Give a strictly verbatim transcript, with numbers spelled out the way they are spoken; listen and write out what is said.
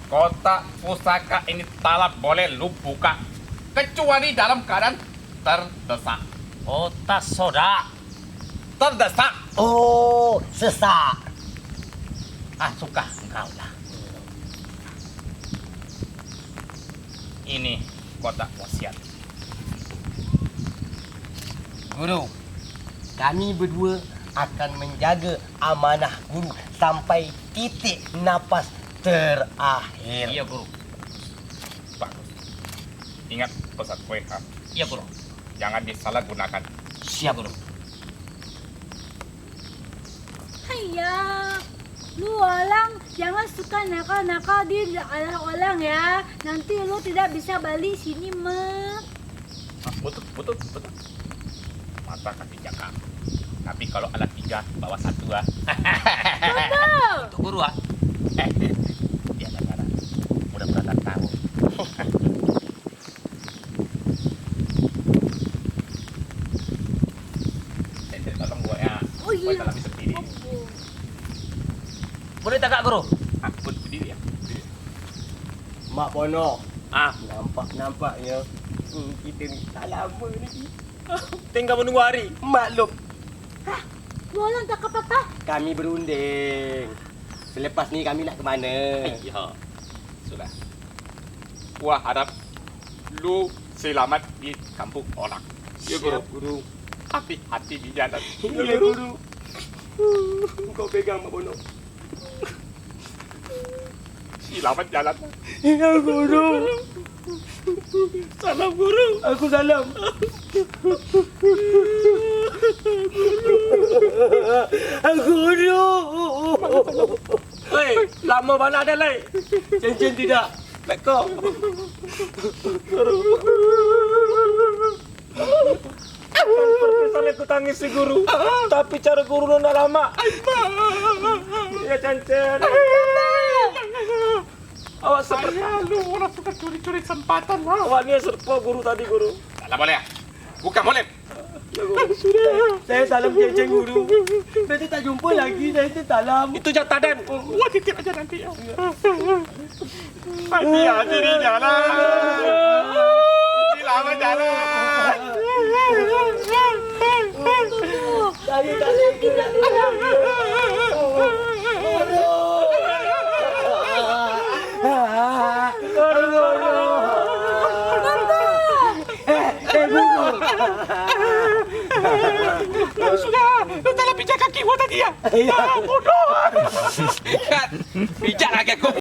Kotak pusaka ini talah boleh lu buka, kecuali dalam keadaan terdesak. Oh, tasodak. Terdesak. Oh, sesak. Ah, suka engkau lah. Ini kotak wasiat. Guru, kami berdua akan menjaga amanah guru sampai titik napas terakhir. Iya, Guru. Bagus. Ingat pesan K H. Iya, Guru. Jangan disalahgunakan. Siap, Guru. Haiya, lu orang jangan suka nakal-nakal di daerah orang ya. Nanti lu tidak bisa balik sini, Mak. Ah, betul, betul, betul. Mata kasih cakap. Tapi kalau alah tiga, bawah satu, ah. Betul. Untuk guru, ah. Biarlah, biarlah. Mudah-mudahan tak tahu. Tolong buat ya. Oh, iya. Buat dalam sendiri. Boleh tagak, Guru? Ah, ber-, berdiri ya. Berdiri. Mak Bono. Ah. Nampak-nampaknya, hmm, kita ni tak lama lagi. Tinggal menunggu hari. Maklum. Hah? Lu orang tak apa-apa? Kami berunding. Selepas ni kami nak ke mana? Iya. Sudah. Wah, harap lu selamat di kampung orang. Ya, Guru. Siap, Guru. Hati-hati di jalan. Iya, Guru. Engkau pegang, Mak Bono. Selamat jalan. Iya, Guru. Salam, Guru. Aku salam. Guru. Hei, lamo bana den, lai. Cincin tidak. Beko. Guru. Bukan perpisahan aku tangisi, Guru. Tapi caro Guru lo ndak lamak. Ya, Cancen. Awak seperti... Ayah lu, orang suka curi-curi kesempatan, lah. Awak ni serupa Guru tadi, Guru. Salam boleh? Bukan boleh. Ya, Guru. Sudah. Saya salam Cancen, Guru. Nanti tak jumpa lagi, saya salam. Itu jatah den. Wah, titip aja nanti, ya. Mati ya dirinya lah. Selamat jalan. Sudah, lu salah pijak kaki gua tadi ya? Iya. Ah, bodoh. Pijak kaki aku.